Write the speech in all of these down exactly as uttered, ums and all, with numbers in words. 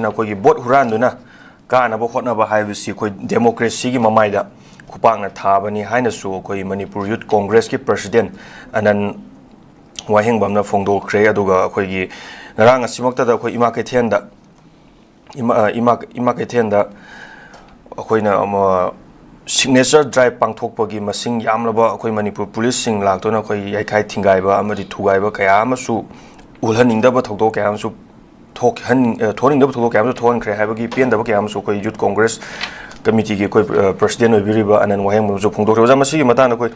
ꯑꯩꯈꯣꯏꯒꯤ ꯚꯣꯠ ꯍꯨꯔꯥꯟꯗꯨꯅ ꯀꯥꯅꯕ ꯍꯣꯠꯅꯕ ꯍꯥꯏꯕꯁꯤ ꯑꯩꯈꯣꯏ ꯗꯦꯃꯣꯀ꯭ꯔꯦꯁꯤꯒꯤ ꯃꯃꯥꯏꯗ ꯈꯨꯄꯥꯛꯅ ꯊꯥꯕꯅꯤ ꯍꯥꯏꯅꯁꯨ ꯑꯩꯈꯣꯏ ꯃꯅꯤꯄꯨꯔ ꯌꯨꯠ ꯀꯣꯡꯒ꯭ꯔꯦꯁꯀꯤ ꯄ꯭ꯔꯁꯤꯗꯦꯟ ꯑꯅꯟ ꯋꯥꯍꯦꯡꯕꯝꯅ ꯐꯣꯡꯗꯣꯛꯈ꯭ꯔꯦ꯫ ꯑꯗꯨꯒ ꯑꯩꯈꯣꯏꯒꯤ ꯉꯔꯥꯡ ꯑꯁꯤꯃꯛꯇꯗ ꯑꯩꯈꯣꯏ ꯏꯃꯥ ꯀꯩꯊꯦꯜꯗ, ꯏꯃꯥ, ꯑ, ꯏꯃꯥ, ꯏꯃꯥ ꯀꯩꯊꯦꯜꯗ ꯑꯩꯈꯣꯏꯅ ꯑꯃ signature drive ꯄꯥꯡꯊꯣꯛꯄꯒꯤ ꯃꯁꯤꯡ ꯌꯥꯝꯂꯕ ꯑꯩꯈꯣꯏ ꯃꯅꯤꯄꯨꯔ ꯄꯨꯂꯤꯁꯁꯤꯡ ꯂꯥꯛꯇꯨꯅ ꯑꯩꯈꯣꯏ ꯌꯩꯈꯥꯏ ꯊꯤꯡꯒꯥꯏꯕ ꯑꯃꯗꯤ ꯊꯨꯒꯥꯏꯕ ꯀꯌꯥ ꯑꯃꯁꯨ ꯎꯍꯟꯅꯤꯡꯗꯕ ꯊꯧꯗꯣꯛ ꯀꯌꯥ ꯑꯃꯁꯨ ꯊꯣꯛꯍꯟ-, ꯑ, ꯊꯣꯛꯍꯟꯅꯤꯡꯗꯕ ꯊꯧꯗꯣꯛ ꯀꯌꯥ ꯑꯃꯁꯨ ꯊꯣꯛꯍꯟꯈ꯭ꯔꯦ ꯍꯥꯏꯕꯒꯤ ꯄꯦꯟꯗꯕ ꯀꯌꯥ ꯑꯃꯁꯨ ꯑꯩꯈꯣꯏ ꯌꯨꯠ ꯀꯣꯡꯒ꯭ꯔꯦꯁ ꯀꯃꯤꯇꯤꯒꯤ ꯑꯩꯈꯣꯏ, ꯑ, ꯄ꯭ꯔꯁꯤꯗꯦꯟ ꯑꯣꯏꯕꯤꯔꯤꯕ ꯑꯅꯟ ꯋꯥꯍꯦꯡꯕꯝꯁꯨ ꯐꯣꯡꯗꯣꯛꯈ꯭ꯔꯦ꯫ ꯑꯣꯖꯥ, ꯃꯁꯤꯒꯤ ꯃꯇꯥꯡꯗ ꯑꯩꯈꯣꯏ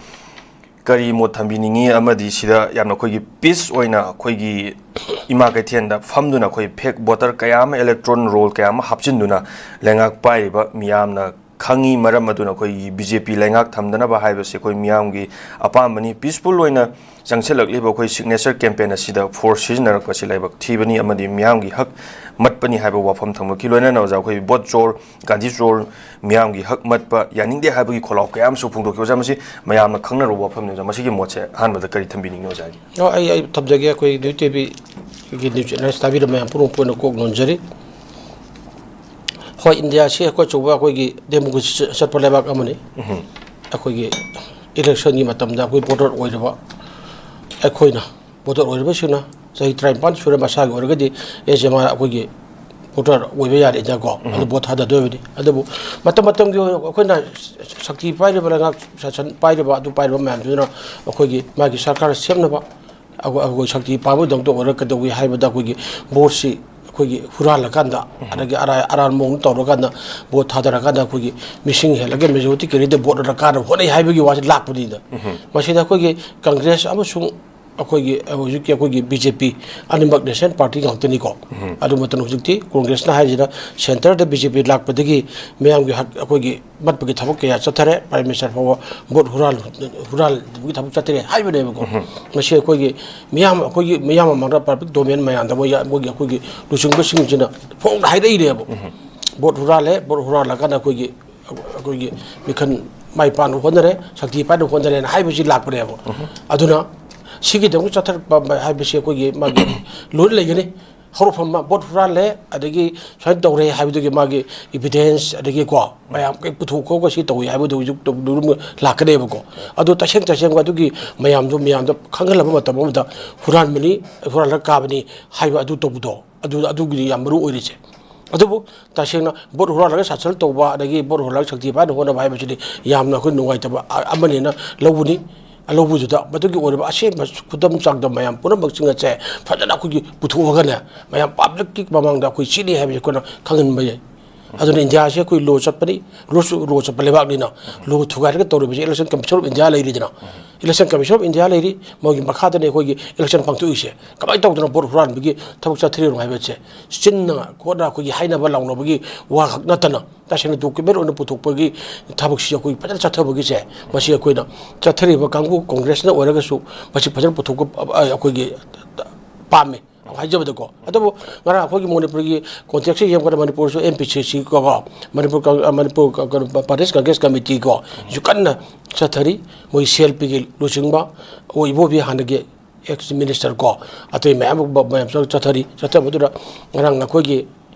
ꯀꯔꯤ ꯃꯣꯠ ꯊꯝꯕꯤꯅꯤꯡꯉꯤ? ꯑꯃꯗꯤ ꯁꯤꯗ ꯌꯥꯝꯅ ꯑꯩꯈꯣꯏꯒꯤ ꯄꯤꯁ ꯑꯣꯏꯅ ꯑꯩꯈꯣꯏꯒꯤ ꯏꯃꯥ ꯀꯩꯊꯦꯜꯗ ꯐꯝꯗꯨꯅ ꯑꯩꯈꯣꯏ ꯐꯦꯛ ꯚꯣꯇꯔ ꯀꯌꯥ ꯑꯃ, ꯏꯂꯦꯛꯇ꯭ꯔꯣꯟ ꯔꯣꯜ ꯀꯌꯥ ꯑꯃ ꯍꯥꯞꯆꯤꯟꯗꯨꯅ ꯂꯩꯉꯥꯛ ꯄꯥꯏꯔꯤꯕ ꯃꯤꯌꯥꯝꯅ ꯈꯪꯉꯤ꯫ ꯃꯔꯝ ꯑꯗꯨꯅ ꯑꯩꯈꯣꯏꯒꯤ ꯕꯤ ꯖꯦ ꯄꯤ ꯂꯩꯉꯥꯛ ꯊꯝꯗꯅꯕ ꯍꯥꯏꯕꯁꯤ ꯑꯩꯈꯣꯏ ꯃꯤꯌꯥꯝꯒꯤ ꯑꯄꯥꯝꯕꯅꯤ꯫ ꯄꯤꯁꯐꯨꯜ ꯑꯣꯏꯅ ꯆꯪꯁꯤꯜꯂꯛꯂꯤꯕ ꯑꯩꯈꯣꯏ ꯁꯤꯒꯅꯦꯆꯔ ꯀꯦꯝꯄꯦꯟ ꯑꯁꯤꯗ ꯐꯣꯔꯁ ꯁꯤꯖꯤꯟꯅꯔꯛꯄꯁꯤ ꯂꯥꯏꯕꯛ ꯊꯤꯕꯅꯤ ꯑꯃꯗꯤ ꯃꯤꯌꯥꯝꯒꯤ ꯍꯛ ꯃꯠꯄꯅꯤ ꯍꯥꯏꯕ ꯋꯥꯐꯝ ꯊꯝꯂꯛꯈꯤ꯫ ꯂꯣꯏꯅꯅ ꯑꯣꯖꯥ, ꯑꯩꯈꯣꯏ ꯚꯣꯠ ꯆꯣꯔ, ꯒꯥꯟꯙꯤ ꯆꯣꯔ, ꯃꯤꯌꯥꯝꯒꯤ ꯍꯛ ꯃꯠꯄ ꯌꯥꯅꯤꯡꯗꯦ ꯍꯥꯏꯕꯒꯤ ꯈꯣꯜꯂꯥꯎ ꯀꯌꯥ ꯑꯃꯁꯨ ꯐꯣꯡꯗꯣꯛꯈꯤ꯫ ꯑꯣꯖꯥ, ꯃꯁꯤ ꯃꯌꯥꯝꯅ ꯈꯪꯅꯔꯕ ꯋꯥꯐꯝꯅꯤ꯫ ꯑꯣꯖꯥ, ꯃꯁꯤꯒꯤ ꯃꯣꯠꯁꯦ ꯑꯍꯥꯟꯕꯗ ꯀꯔꯤ ꯊꯝꯕꯤꯅꯤꯡꯉꯤ ꯑꯣꯖꯥꯒꯤ? ꯑꯣ, ꯑꯩ, ꯑꯩ ꯊꯝꯖꯒꯦ꯫ ꯑꯩꯈꯣꯏ ꯅ꯭ꯌꯨ ꯇꯤ ꯚꯤꯒꯤ ꯅ꯭ꯌꯨꯁ ꯆꯦꯅꯦꯜꯁ ꯇꯥꯕꯤꯔꯝꯕ ꯃꯌꯥꯝ ꯄꯨꯝꯅꯃꯛꯄꯨ ꯑꯣꯏꯅ ꯀꯣꯛ ꯅꯣꯟꯖꯔꯤ꯫ ꯍꯣꯏ, ꯏꯟꯗꯤꯌꯥꯁꯤ ꯑꯩꯈꯣꯏ ꯑꯆꯧꯕ ꯑꯩꯈꯣꯏꯒꯤ ꯗꯦꯃꯣꯀ꯭ꯔꯦꯁꯤ ꯆꯠꯄ ꯂꯩꯕꯥꯛ ꯑꯃꯅꯤ꯫ ꯑꯩꯈꯣꯏꯒꯤ ꯏꯂꯦꯛꯁꯟꯒꯤ ꯃꯇꯝꯗ ꯑꯩꯈꯣꯏ ꯚꯣꯇꯔ ꯑꯣꯏꯔꯕ ꯑꯩꯈꯣꯏꯅ, ꯚꯣꯇꯔ ꯑꯣꯏꯔꯤꯕꯁꯤꯡꯅ ꯆꯍꯤ ꯇꯔꯥꯅꯤꯄꯥꯟ ꯁꯨꯔꯦ, ꯃꯁꯥꯒꯤ ꯑꯣꯏꯔꯒꯗꯤ ꯑꯦꯁ ꯑꯦꯝ ꯑꯥꯔ ꯑꯩꯈꯣꯏꯒꯤ ꯚꯣꯇꯔ ꯑꯣꯏꯕ ꯌꯥꯔꯦꯗꯅꯀꯣ꯫ ꯑꯗꯨ ꯚꯣꯠ ꯊꯥꯗꯗꯣꯏꯕꯅꯤ꯫ ꯑꯗꯨꯕꯨ ꯃꯇꯝ ꯃꯇꯝꯒꯤ ꯑꯩꯈꯣꯏꯅ ꯁꯛꯇꯤ ꯄꯥꯏꯔꯤꯕ, ꯂꯩꯉꯥꯛ ꯁꯥꯁꯟ ꯄꯥꯏꯔꯤꯕ, ꯑꯗꯨ ꯄꯥꯏꯔꯤꯕ ꯃꯌꯥꯝꯗꯨꯅ ꯑꯩꯈꯣꯏꯒꯤ ꯃꯥꯒꯤ ꯁꯔꯀꯥꯔ ꯁꯦꯝꯅꯕ ꯑꯩꯈꯣꯏ, ꯑꯩꯈꯣꯏ ꯁꯛꯇꯤ ꯄꯥꯏꯕꯗꯧꯗ ꯑꯣꯏꯔꯒ ꯀꯩꯗꯧꯏ ꯍꯥꯏꯕꯗ ꯑꯩꯈꯣꯏꯒꯤ ꯚꯣꯠꯁꯤ ꯑꯩꯈꯣꯏꯒꯤ ꯍꯨꯔꯥꯜꯂꯀꯥꯟꯗ, ꯑꯗꯒꯤ ꯑꯔꯥ-, ꯑꯔꯥꯟꯕ ꯃꯑꯣꯡꯗ ꯇꯧꯔꯀꯥꯟꯗ ꯚꯣꯠ ꯊꯥꯗꯔꯀꯥꯟꯗ ꯑꯩꯈꯣꯏꯒꯤ ꯃꯤꯁꯤꯡ ꯍꯦꯜꯂꯒ ꯃꯦꯖꯣꯔꯤꯇꯤ ꯀꯦꯟꯗꯤꯗꯦꯠ ꯚꯣꯠ ꯑꯣꯏꯅ ꯀꯥꯅꯕ ꯍꯣꯠꯅꯩ ꯍꯥꯏꯕꯒꯤ ꯋꯥꯁꯤ ꯂꯥꯛꯄꯅꯤꯗ꯫ ꯃꯁꯤꯗ ꯑꯩꯈꯣꯏꯒꯤ ꯀꯪꯒ꯭ꯔꯦꯁ ꯑꯃꯁꯨꯡ ꯑꯩꯈꯣꯏꯒꯤ, ꯍꯧꯖꯤꯛꯀꯤ ꯑꯩꯈꯣꯏꯒꯤ ꯕꯤ ꯖꯦ ꯄꯤ ꯑꯅꯤꯃꯛ ꯅꯦꯁꯅꯦꯜ ꯄꯥꯔꯇꯤ ꯉꯥꯛꯇꯅꯤꯀꯣ꯫ ꯑꯗꯨ ꯃꯇꯝ ꯍꯧꯖꯤꯛꯇꯤ ꯀꯣꯡꯒ꯭ꯔꯦꯁꯅ ꯍꯥꯏꯔꯤꯁꯤꯅ ꯁꯦꯟꯇꯔꯗ ꯕꯤ ꯖꯦ ꯄꯤ ꯂꯥꯛꯄꯗꯒꯤ ꯃꯤꯌꯥꯝꯒꯤ ꯍꯛ, ꯑꯩꯈꯣꯏꯒꯤ ꯃꯠꯄꯒꯤ ꯊꯕꯛ ꯀꯌꯥ ꯆꯠꯊꯔꯦ꯫ ꯄ꯭ꯔꯥꯏꯝ ꯃꯤꯅꯤꯁꯇꯔ ꯐꯥꯎꯕ ꯚꯣꯠ ꯍꯨꯔꯥꯜ-, ꯍꯨꯔꯥꯜꯕꯒꯤ ꯊꯕꯛ ꯆꯠꯊꯔꯦ ꯍꯥꯏꯕꯅꯦꯕꯀꯣ꯫ ꯃꯁꯤ ꯑꯩꯈꯣꯏꯒꯤ ꯃꯤꯌꯥꯝ, ꯑꯩꯈꯣꯏꯒꯤ ꯃꯤꯌꯥꯝ ꯃꯃꯥꯡꯗ ꯄꯕ꯭ꯂꯤꯛ ꯗꯣꯃꯦꯟ ꯃꯌꯥꯝꯗ ꯃꯣꯏ, ꯃꯣꯏꯒꯤ ꯑꯩꯈꯣꯏꯒꯤ ꯂꯨꯆꯤꯡꯕꯁꯤꯡꯁꯤꯅ ꯐꯣꯡꯅ ꯍꯥꯏꯔꯛꯏꯅꯦꯕ꯫ ꯚꯣꯠ ꯍꯨꯔꯥꯜꯂꯦ, ꯚꯣꯠ ꯍꯨꯔꯥꯜꯂꯀꯥꯟꯗ ꯑꯩꯈꯣꯏꯒꯤ, ꯑꯩꯈꯣꯏꯒꯤ ꯃꯤꯈꯜ ꯃꯥꯏ ꯄꯥꯛꯅꯕ ꯍꯣꯠꯅꯔꯦ, ꯁꯛꯇꯤ ꯄꯥꯏꯅꯕ ꯍꯣꯠꯅꯔꯦꯅ ꯍꯥꯏꯕꯁꯤ ꯂꯥꯛꯄꯅꯦꯕ꯫ ꯑꯗꯨꯅ ꯁꯤꯒꯤꯗꯃꯛ ꯆꯠꯊꯔꯛꯄ ꯍꯥꯏꯕꯁꯤ ꯑꯩꯈꯣꯏꯒꯤ ꯃꯥꯒꯤ ꯂꯣꯏꯅ ꯂꯩꯒꯅꯤ꯫ ꯍꯧꯔꯛꯐꯝ ꯑꯃ, ꯚꯣꯠ ꯍꯨꯔꯥꯜꯂꯦ, ꯑꯗꯒꯤ ꯁꯨꯃꯥꯏꯅ ꯇꯧꯔꯦ ꯍꯥꯏꯕꯗꯨꯒꯤ ꯃꯥꯒꯤ ꯏꯚꯤꯗꯦꯟꯁ, ꯑꯗꯒꯤ ꯀꯣ, ꯃꯌꯥꯝ ꯀꯩ ꯄꯨꯊꯣꯛ ꯈꯣꯠꯂꯒ ꯁꯤ ꯇꯧꯏ ꯍꯥꯏꯕꯗꯨ ꯍꯧꯖꯤꯛ ꯇꯧ-, ꯑꯗꯨꯝ ꯂꯥꯛꯀꯅꯦꯕꯀꯣ꯫ ꯑꯗꯨ ꯇꯁꯦꯡ ꯇꯁꯦꯡꯕ ꯑꯗꯨꯒꯤ ꯃꯌꯥꯝꯗꯣ ꯃꯌꯥꯝꯗ ꯈꯪꯍꯜꯂꯕ ꯃꯇꯝ ꯑꯃꯗ ꯍꯨꯔꯥꯟꯕꯅꯤ, ꯍꯨꯔꯥꯜꯂꯒ ꯀꯥꯕꯅꯤ ꯍꯥꯏꯕ ꯑꯗꯨ ꯇꯧꯕꯗꯣ, ꯑꯗꯨ, ꯑꯗꯨꯒꯤꯗꯤ ꯌꯥꯝ ꯃꯔꯨ ꯑꯣꯏꯔꯤꯁꯦ꯫ ꯑꯗꯨꯕꯨ ꯇꯁꯦꯡꯅ ꯚꯣꯠ ꯍꯨꯔꯥꯜꯂꯒ ꯁꯥꯁꯟ ꯇꯧꯕ, ꯑꯗꯒꯤ ꯚꯣꯠ ꯍꯨꯔꯥꯜꯂꯒ ꯁꯛꯇꯤ ꯄꯥꯏꯅ ꯍꯣꯠꯅꯕ ꯍꯥꯏꯕꯁꯤꯗꯤ ꯌꯥꯝꯅ ꯑꯩꯈꯣꯏ ꯅꯨꯡꯉꯥꯏꯇꯕ ꯑ-, ꯑꯃꯅꯦꯅ ꯂꯧꯕꯅꯤ꯫ ꯑ, ꯂꯧꯕꯗꯨꯗ ꯃꯗꯨꯒꯤ ꯑꯣꯏꯔꯕ ꯑꯁꯦꯡꯕ ꯈꯨꯗꯝ ꯆꯥꯡꯗꯝ ꯃꯌꯥꯝ ꯄꯨꯝꯅꯃꯛꯁꯤꯡ ꯑꯁꯦ ꯐꯖꯅ ꯑꯩꯈꯣꯏꯒꯤ ꯄꯨꯊꯣꯛꯑꯒꯅꯦ, ꯃꯌꯥꯝ ꯄꯕ꯭ꯂꯤꯛꯀꯤ ꯃꯃꯥꯡꯗ ꯑꯩꯈꯣꯏ ꯁꯤꯅꯤ ꯍꯥꯏꯕꯁꯦ ꯑꯩꯈꯣꯏꯅ ꯈꯪꯍꯟꯕ ꯌꯥꯏ꯫ ꯑꯗꯨꯅ ꯏꯟꯗꯤꯌꯥꯁꯦ ꯑꯩꯈꯣꯏ ꯂꯣ ꯆꯠꯄꯅꯤ, ꯂꯣꯁꯨ ꯂꯣ ꯆꯠꯄ ꯂꯩꯕꯥꯛꯅꯤꯅ, ꯂꯣ ꯊꯨꯒꯥꯏꯔꯒ ꯇꯧꯔꯤꯕꯁꯦ Election Commission of India ꯂꯩꯔꯤꯗꯅ, Election Commission of India ꯂꯩꯔꯤ, ꯃꯣꯏꯒꯤ ꯃꯈꯥꯗꯅꯤ ꯑꯩꯈꯣꯏꯒꯤ election ꯄꯥꯡꯊꯣꯛꯏꯁꯦ꯫ ꯀꯃꯥꯏꯅ ꯇꯧꯗꯅ ꯚꯣꯠ ꯍꯨꯔꯥꯟꯕꯒꯤ ꯊꯕꯛ ꯆꯠꯊꯔꯤꯅꯣ ꯍꯥꯏꯕꯁꯦ ꯆꯤꯟꯅ ꯈꯣꯠꯅ ꯑꯩꯈꯣꯏꯒꯤ ꯍꯥꯏꯅꯕ ꯂꯥꯎꯅꯕꯒꯤ ꯋꯥ ꯈꯛ ꯅꯠꯇꯅ, ꯇꯁꯦꯡꯅ document ꯑꯣꯏꯅ ꯄꯨꯊꯣꯛꯄꯒꯤ ꯊꯕꯛꯁꯤ ꯑꯩꯈꯣꯏ ꯐꯖꯅ ꯆꯠꯊꯕꯒꯤꯁꯦ, ꯃꯁꯤ ꯑꯩꯈꯣꯏꯅ ꯆꯠꯊꯔꯤꯕ ꯀꯥꯡꯕꯨ ꯀꯣꯡꯒ꯭ꯔꯦꯁꯅ ꯑꯣꯏꯔꯒꯁꯨ ꯃꯁꯤ ꯐꯖꯅ ꯄꯨꯊꯣꯛꯄ, ꯑ, ꯑꯩꯈꯣꯏꯒꯤ ꯄꯥꯝꯃꯤ ꯍꯥꯏꯖꯕꯗꯀꯣ꯫ ꯑꯗꯨꯕꯨ ꯉꯔꯥꯡ ꯑꯩꯈꯣꯏꯒꯤ ꯃꯅꯤꯄꯨꯔꯒꯤ context ꯌꯦꯡꯕꯗ ꯃꯅꯤꯄꯨꯔꯁꯨ M P C C ꯀꯣ, ꯃꯅꯤꯄꯨꯔ ꯀ-, ꯑ, ꯃꯅꯤꯄꯨꯔ ꯀ-, ꯀ-, Pradesh Congress Committee ꯀꯣ, ꯁꯨ ꯀꯟꯅ ꯆꯠꯊꯔꯤ꯫ ꯃꯣꯏ C L P ꯒꯤ ꯂꯨꯆꯤꯡꯕ, ꯑꯣ, ꯏꯕꯣꯕꯤ ꯍꯥꯟꯅꯒꯤ ex minister ꯀꯣ, ꯑꯇꯩ ꯃꯌꯥꯝ ꯑꯃ ꯃꯌꯥꯝ ꯆꯠ-, ꯆꯠꯊꯔꯤ꯫ ꯆꯠꯊꯕꯗꯨꯗ ꯉꯔꯥꯡ ꯑꯩꯈꯣꯏꯒꯤ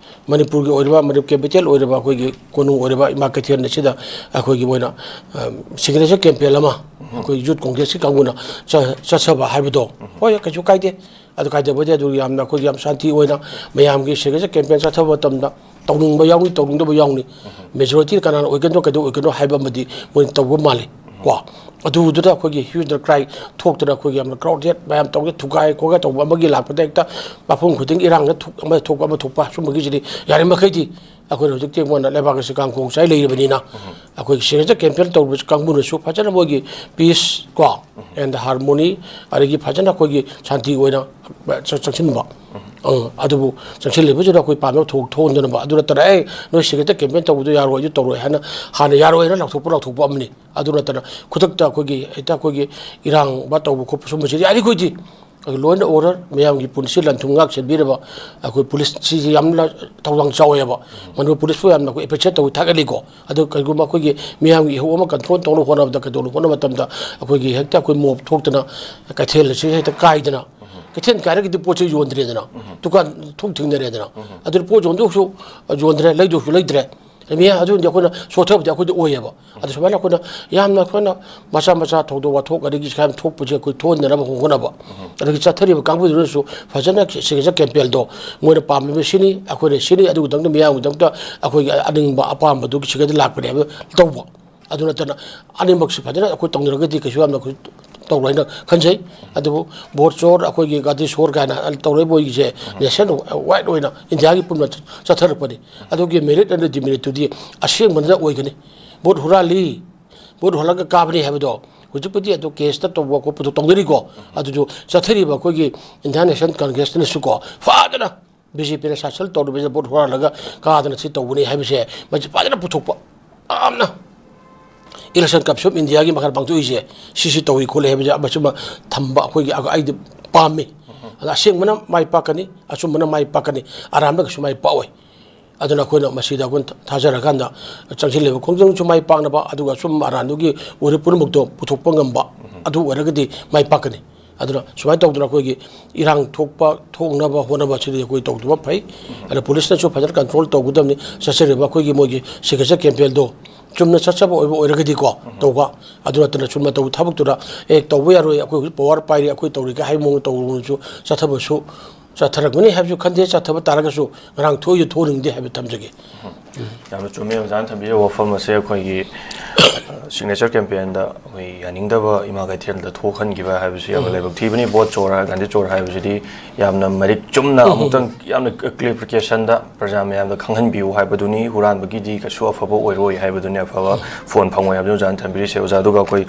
ꯃꯅꯤꯄꯨꯔꯒꯤ ꯑꯣꯏꯔꯤꯕ, ꯃꯅꯤꯄꯨꯔ capital ꯑꯣꯏꯔꯤꯕ ꯑꯩꯈꯣꯏꯒꯤ ꯀꯣꯅꯨꯡ ꯑꯣꯏꯔꯤꯕ ꯏꯃꯥ ꯀꯩꯊꯦꯜ ꯑꯁꯤꯗ ꯑꯩꯈꯣꯏꯒꯤ ꯑꯣꯏꯅ, ꯑ, signature campaign ꯑꯃ ꯑꯩꯈꯣꯏ Youth Congress ꯀꯤ ꯀꯥꯡꯕꯨꯅ ꯆ-, ꯆꯠꯆꯕ ꯍꯥꯏꯕꯗꯣ, ꯍꯣꯏ, ꯀꯩꯁꯨ ꯀꯥꯏꯗꯦ꯫ ꯑꯗꯨ ꯀꯥꯏꯗꯕꯨꯗꯤ ꯑꯗꯨ ꯌꯥꯝꯅ ꯑꯩꯈꯣꯏꯒꯤ ꯌꯥꯝ ꯁꯥꯟꯇꯤ ꯑꯣꯏꯅ ꯃꯌꯥꯝꯒꯤ signature campaign ꯆꯠꯊꯕ ꯃꯇꯝꯗ ꯇꯧꯅꯤꯡꯕ ꯌꯥꯎꯅꯤ, ꯇꯧꯅꯤꯡꯗꯕ ꯌꯥꯎꯅꯤ꯫ Majority ꯀꯅꯥꯅ ꯑꯣꯏꯒꯅꯣ, ꯀꯩꯗꯧ ꯑꯣꯏꯒꯅꯣ ꯍꯥꯏꯕ ꯑꯃꯗꯤ ꯃꯣꯏꯅ ꯇꯧꯕ ꯃꯥꯜꯂꯤ ꯀꯣ꯫ ꯑꯗꯨꯗꯨꯗ ꯑꯩꯈꯣꯏꯒꯤ hue and cry ꯊꯣꯛꯇꯅ ꯑꯩꯈꯣꯏꯒꯤ ꯌꯥꯝꯅ crowded ꯃꯌꯥꯝ ꯇꯧꯔꯒ ꯊꯨꯒꯥꯏ ꯈꯣꯠꯀꯥꯏ ꯇꯧꯕ ꯑꯃꯒꯤ ꯂꯥꯛꯄꯗ ꯍꯦꯛꯇ ꯃꯐꯝ ꯈꯨꯗꯤꯡ ꯏꯔꯥꯡꯗ ꯊꯣꯛ-, ꯑꯃ ꯊꯣꯛꯄ ꯑꯃ ꯊꯣꯛꯄ ꯁꯨꯝꯕꯒꯤꯁꯤꯗꯤ ꯌꯥꯔꯤꯃꯈꯩꯗꯤ ꯑꯩꯈꯣꯏꯅ ꯍꯧꯖꯤꯛꯇꯤ ꯑꯩꯉꯣꯟꯗ ꯂꯩꯕꯥꯛ ꯑꯁꯤ ꯀꯥꯡꯈꯣꯡ ꯆꯥꯏ ꯂꯩꯔꯕꯅꯤꯅ, ꯑꯩꯈꯣꯏꯒꯤ signature campaign ꯇꯧꯔꯤꯕ ꯀꯥꯡꯕꯨꯅꯁꯨ ꯐꯖꯅ ꯃꯣꯏꯒꯤ peace ꯀꯣ, and harmony, ꯑꯗꯒꯤ ꯐꯖꯅ ꯑꯩꯈꯣꯏꯒꯤ ꯁꯥꯟꯇꯤ ꯑꯣꯏꯅ ꯆ-, ꯆꯪꯁꯤꯟꯕ꯫ ꯑ, ꯑꯗꯨꯕꯨ ꯆꯪꯁꯤꯜꯂꯤꯕꯁꯤꯗ ꯑꯩꯈꯣꯏ ꯄꯥꯝꯅꯕ ꯊꯣꯛ-, ꯊꯣꯛꯍꯟꯗꯅꯕ꯫ ꯑꯗꯨ ꯅꯠꯇꯅ, "ꯑꯦ, ꯅꯣꯏ signature campaign ꯇꯧꯕꯗꯣ ꯌꯥꯔꯣꯏ, ꯑꯗꯨ ꯇꯧꯔꯣꯏ" ꯍꯥꯏꯅ ꯍꯥꯟꯅ ꯌꯥꯔꯣꯏ ꯍꯥꯏꯅ ꯂꯥꯎꯊꯣꯛꯄ, ꯂꯥꯎꯊꯣꯛꯄ ꯑꯃꯅꯤ꯫ ꯑꯗꯨ ꯅꯠꯇꯅ ꯈꯨꯗꯛꯇ ꯑꯩꯈꯣꯏꯒꯤ, ꯍꯦꯛꯇ ꯑꯩꯈꯣꯏꯒꯤ ꯏꯔꯥꯡꯕ ꯇꯧꯕ ꯈꯣꯠꯄ ꯁꯨꯝꯕꯁꯤꯗꯤ ꯌꯥꯔꯤꯈꯣꯏꯗꯤ ꯑꯩꯈꯣꯏ law and order, ꯃꯌꯥꯝꯒꯤ ꯄꯨꯟꯁꯤ ꯂꯟ ꯊꯨꯝ ꯉꯥꯛ ꯁꯦꯟꯕꯤꯔꯕ ꯑꯩꯈꯣꯏ police ꯁꯤꯁꯤ ꯌꯥꯝꯅ ꯊꯧꯗꯥꯡ ꯆꯥꯎꯋꯦꯕ꯫ ꯃꯅꯤꯄꯨꯔ police ꯄꯨ ꯌꯥꯝꯅ ꯑꯩꯈꯣꯏ appreciate ꯇꯧꯏ, ꯊꯥꯒꯠꯂꯤꯀꯣ꯫ ꯑꯗꯣ ꯀꯔꯤꯒꯨꯝꯕ ꯑꯩꯈꯣꯏꯒꯤ ꯃꯤꯌꯥꯝꯒꯤ ꯏꯍꯧ ꯑꯃ control ꯇꯧꯅꯕ ꯍꯣꯠꯅꯕꯗ, ꯀꯩꯗꯧꯅꯕ ꯍꯣꯠꯅꯕ ꯃꯇꯝꯗ ꯑꯩꯈꯣꯏꯒꯤ ꯍꯦꯛꯇ ꯑꯩꯈꯣꯏ mob ꯊꯣꯛꯇꯅ ꯀꯩꯊꯦꯜ ꯑꯁꯤ ꯍꯦꯛꯇ ꯀꯥꯏꯗꯅ ꯀꯩꯊꯦꯜ ꯀꯥꯏꯔꯒꯗꯤ ꯄꯣꯠꯁꯦ ꯌꯣꯟꯗ꯭ꯔꯦꯗꯅ, ꯗꯨꯀꯥꯟ ꯊꯣꯡ ꯊꯤꯡꯅꯔꯦꯗꯅ, ꯑꯗꯨꯅ ꯄꯣꯠ ꯌꯣꯟꯗꯧꯁꯨ ꯌꯣꯟꯗ꯭ꯔꯦ, ꯂꯩꯗꯧꯁꯨ ꯂꯩꯗ꯭ꯔꯦ꯫ ꯃꯤ ꯑꯗꯨꯗꯤ ꯑꯩꯈꯣꯏꯅ ꯁꯣꯠꯊꯕꯗꯤ ꯑꯩꯈꯣꯏꯗ ꯑꯣꯏꯌꯦꯕ꯫ ꯑꯗꯨ ꯁꯨꯃꯥꯏꯅ ꯑꯩꯈꯣꯏꯅ ꯌꯥꯝꯅ ꯑꯩꯈꯣꯏꯅ ꯃꯆꯥ ꯃꯆꯥ ꯊꯧꯗꯣꯛ ꯋꯥꯊꯣꯛ ꯑꯗꯒꯤ ꯁꯨꯃꯥꯏꯅ ꯊꯣꯛꯄꯁꯦ ꯑꯩꯈꯣꯏ ꯊꯣꯛꯍꯟꯗꯅꯕ ꯍꯣꯠꯅꯕ, ꯑꯗꯒꯤ ꯆꯠꯊꯔꯤꯕ ꯀꯥꯡꯕꯨꯗꯨꯅꯁꯨ ꯐꯖꯅ ꯁꯤꯒꯅꯦꯆꯔ ꯀꯦꯝꯄꯦꯟꯗꯣ ꯃꯣꯏꯅ ꯄꯥꯝꯃꯤꯕ ꯁꯤꯅꯤ, ꯑꯩꯈꯣꯏꯅ ꯁꯤꯅꯤ, ꯑꯗꯨꯒꯤꯗꯃꯛꯇ ꯃꯤꯌꯥꯝꯒꯤꯗꯃꯛꯇ ꯑꯩꯈꯣꯏꯒꯤ ꯑꯅꯤꯡꯕ ꯑꯄꯥꯝꯕꯗꯨꯒꯤ ꯁꯤꯒꯅꯦꯆꯔ ꯂꯥꯛꯄꯅꯦꯕ ꯇꯧꯕ꯫ ꯑꯗꯨ ꯅꯠꯇꯅ ꯑꯅꯤꯃꯛꯁꯤ ꯐꯖꯅ ꯑꯩꯈꯣꯏ ꯇꯧꯅꯔꯒꯗꯤ ꯀꯩꯁꯨ ꯌꯥꯝꯅ ꯑꯩꯈꯣꯏ ꯇꯧꯔꯣꯏ ꯍꯥꯏꯅ ꯈꯟꯖꯩ꯫ ꯑꯗꯨꯕꯨ ꯚꯣꯠ ꯆꯣꯔ, ꯑꯩꯈꯣꯏꯒꯤ ꯒꯥꯟꯙꯤ ꯆꯣꯔ ꯀꯥꯏꯅ ꯇꯧꯔꯛꯏꯕ ꯃꯣꯏꯒꯤꯁꯦ ꯅꯦꯁꯟ ꯋꯥꯏꯗ ꯑꯣꯏꯅ ꯏꯟꯗꯤꯌꯥꯒꯤ ꯄꯨꯝꯅ ꯆꯠꯊꯔꯛꯄꯅꯤ꯫ ꯑꯗꯨꯒꯤ ꯃꯦꯔꯤꯠ ꯑꯦꯟ ꯗꯤꯃꯦꯔꯤꯠꯇꯨꯗꯤ ꯑꯁꯦꯡꯕꯗ ꯑꯣꯏꯒꯅꯤ꯫ ꯚꯣꯠ ꯍꯨꯔꯥꯜꯂꯤ, ꯚꯣꯠ ꯍꯨꯔꯥꯜꯂꯒ ꯀꯥꯕꯅꯤ ꯍꯥꯏꯕꯗꯣ ꯍꯧꯖꯤꯛꯄꯨꯗꯤ ꯑꯗꯨ ꯀꯦꯁꯇ ꯇꯧꯕ ꯈꯣꯠꯄꯗꯣ ꯇꯧꯅꯔꯤꯀꯣ꯫ ꯑꯗꯨꯁꯨ ꯆꯠꯊꯔꯤꯕ ꯑꯩꯈꯣꯏꯒꯤ ꯏꯟꯗꯤꯌꯥꯟ ꯅꯦꯁꯅꯦꯜ ꯀꯪꯒ꯭ꯔꯦꯁꯇꯅꯁꯨꯀꯣ ꯐꯖꯅ ꯕꯤ ꯖꯦ ꯄꯤꯅ ꯁꯥꯁꯟ ꯇꯧꯔꯤꯕꯁꯤꯗ ꯚꯣꯠ ꯍꯨꯔꯥꯜꯂꯒ ꯀꯥꯗꯅ ꯁꯤ ꯇꯧꯕꯅꯤ ꯍꯥꯏꯕꯁꯦ ꯃꯁꯤ ꯐꯖꯅ ꯄꯨꯊꯣꯛꯄ, ꯌꯥꯝꯅ ꯏꯂꯦꯛꯁꯟ ꯀꯃꯤꯁꯟ ꯑꯣꯐ ꯏꯟꯗꯤꯌꯥꯒꯤ ꯃꯈꯥꯗ ꯄꯥꯡꯊꯣꯛꯏꯁꯦ ꯁꯤꯁꯤ ꯇꯧꯏ ꯈꯣꯠꯂꯤ ꯍꯥꯏꯕꯁꯦ ꯑꯃꯁꯨ ꯑꯃ ꯊꯝꯕ ꯑꯩꯈꯣꯏꯒꯤ ꯑꯩꯗꯤ ꯄꯥꯝꯃꯤ꯫ ꯑꯗ ꯑꯁꯦꯡꯕꯅ ꯃꯥꯏ ꯄꯥꯛꯀꯅꯤ, ꯑꯆꯨꯝꯕꯅ ꯃꯥꯏ ꯄꯥꯛꯀꯅꯤ, ꯑꯔꯥꯟꯕ ꯀꯩꯁꯨ ꯃꯥꯏ ꯄꯥꯛꯑꯣꯏ꯫ ꯑꯗꯨꯅ ꯑꯩꯈꯣꯏꯅ ꯃꯁꯤꯗ ꯑꯩꯈꯣꯏꯅ ꯊꯥꯖꯔꯀꯥꯟꯗ ꯆꯪꯁꯤꯜꯂꯤꯕ ꯈꯣꯡꯖꯪꯁꯨ ꯃꯥꯏ ꯄꯥꯛꯅꯕ, ꯑꯗꯨꯒ ꯑꯆꯨꯝꯕ ꯑꯔꯥꯟꯕꯒꯤ ꯑꯣꯏꯔꯤꯕ ꯄꯨꯝꯅꯃꯛꯇꯣ ꯄꯨꯊꯣꯛꯄ ꯉꯝꯕ, ꯑꯗꯨ ꯑꯣꯏꯔꯒꯗꯤ ꯃꯥꯏ ꯄꯥꯛꯀꯅꯤ꯫ ꯑꯗꯨꯅ ꯁꯨꯃꯥꯏꯅ ꯇꯧꯗꯅ ꯑꯩꯈꯣꯏꯒꯤ ꯏꯔꯥꯡ ꯊꯣꯛꯄ ꯊꯣꯛꯅꯕ ꯍꯣꯠꯅꯕ ꯑꯁꯤꯗꯤ ꯑꯩꯈꯣꯏ ꯇꯧꯗꯕ ꯐꯩ꯫ ꯑꯗ ꯄꯨꯂꯤꯁꯅꯁꯨ ꯐꯖꯅ ꯀꯟꯇ꯭ꯔꯣꯜ ꯇꯧꯒꯗꯕꯅꯤ꯫ ꯆꯠꯆꯔꯤꯕ ꯑꯩꯈꯣꯏꯒꯤ ꯃꯣꯏꯒꯤ ꯁꯤꯒꯅꯦꯆꯔ ꯀꯦꯝꯄꯦꯟꯗꯣ ꯆꯨꯝꯅ ꯆꯠꯆꯕ ꯑꯣꯏꯕ ꯑꯣꯏꯔꯒꯗꯤꯀꯣ ꯇꯧꯕ, ꯑꯗꯨ ꯅꯠꯇꯅ ꯆꯨꯝꯅ ꯇꯧꯕ ꯊꯕꯛꯇꯨꯗ ꯑꯦ ꯇꯧꯕ ꯌꯥꯔꯣꯏ, ꯑꯩꯈꯣꯏ ꯍꯧꯖꯤꯛ ꯄꯋꯥꯔ ꯄꯥꯏꯔꯤ, ꯑꯩꯈꯣꯏ ꯇꯧꯔꯤꯒꯦ ꯍꯥꯏꯕ ꯃꯑꯣꯡꯗ ꯇꯧꯔꯨꯕꯁꯨ ꯆꯠꯊꯕꯁꯨ ꯆꯠꯊꯔꯛꯀꯅꯤ ꯍꯥꯏꯕꯁꯨ ꯈꯟꯗꯦ꯫ ꯆꯠꯊꯕ ꯇꯥꯔꯒꯁꯨ ꯉꯔꯥꯡ ꯊꯣꯛꯏꯗꯨ ꯊꯣꯛꯍꯟꯅꯤꯡꯗꯦ ꯍꯥꯏꯕ ꯊꯝꯖꯒꯦ꯫ ꯌꯥꯝꯅ ꯆꯨꯝꯃꯦ ꯑꯣꯖꯥꯅ ꯊꯝꯕꯤꯔꯤꯕ ꯋꯥꯐꯝ ꯑꯁꯦ꯫ ꯑꯩꯈꯣꯏꯒꯤ ꯁꯤꯒꯅꯦꯆꯔ ꯀꯦꯝꯄꯦꯟꯗ ꯑꯩꯈꯣꯏ ꯌꯥꯅꯤꯡꯗꯕ ꯏꯃꯥ ꯀꯩꯊꯦꯜꯗ ꯊꯣꯛꯍꯟꯈꯤꯕ ꯍꯥꯏꯕꯁꯤ ꯌꯥꯝꯅ ꯂꯥꯏꯕꯛ ꯊꯤꯕꯅꯤ꯫ ꯚꯣꯠ ꯆꯣꯔ, ꯒꯥꯟꯙꯤ ꯆꯣꯔ ꯍꯥꯏꯕꯁꯤꯗꯤ ꯌꯥꯝꯅ ꯃꯔꯤꯛ ꯆꯨꯝꯅ ꯑꯃꯨꯛꯇꯪ ꯌꯥꯝꯅ ꯀ꯭ꯂꯦꯔꯤꯐꯤꯀꯦꯁꯟꯗ ꯄ꯭ꯔꯖꯥ ꯃꯌꯥꯝꯗ ꯈꯪꯍꯟꯕꯤꯌꯨ ꯍꯥꯏꯕꯗꯨꯅꯤ꯫ ꯍꯨꯔꯥꯟꯕꯒꯤꯗꯤ ꯀꯩꯁꯨ ꯑꯐꯕ ꯑꯣꯏꯔꯣꯏ ꯍꯥꯏꯕꯗꯨꯅꯤ, ꯑꯐꯕ ꯐꯣꯟ ꯐꯪꯉꯣꯏ ꯍꯥꯏꯕꯗꯨꯅꯤ ꯑꯣꯖꯥꯅ ꯊꯝꯕꯤꯔꯤꯁꯦ꯫ ꯑꯣꯖꯥ, ꯑꯗꯨꯒ ꯑꯩꯈꯣꯏ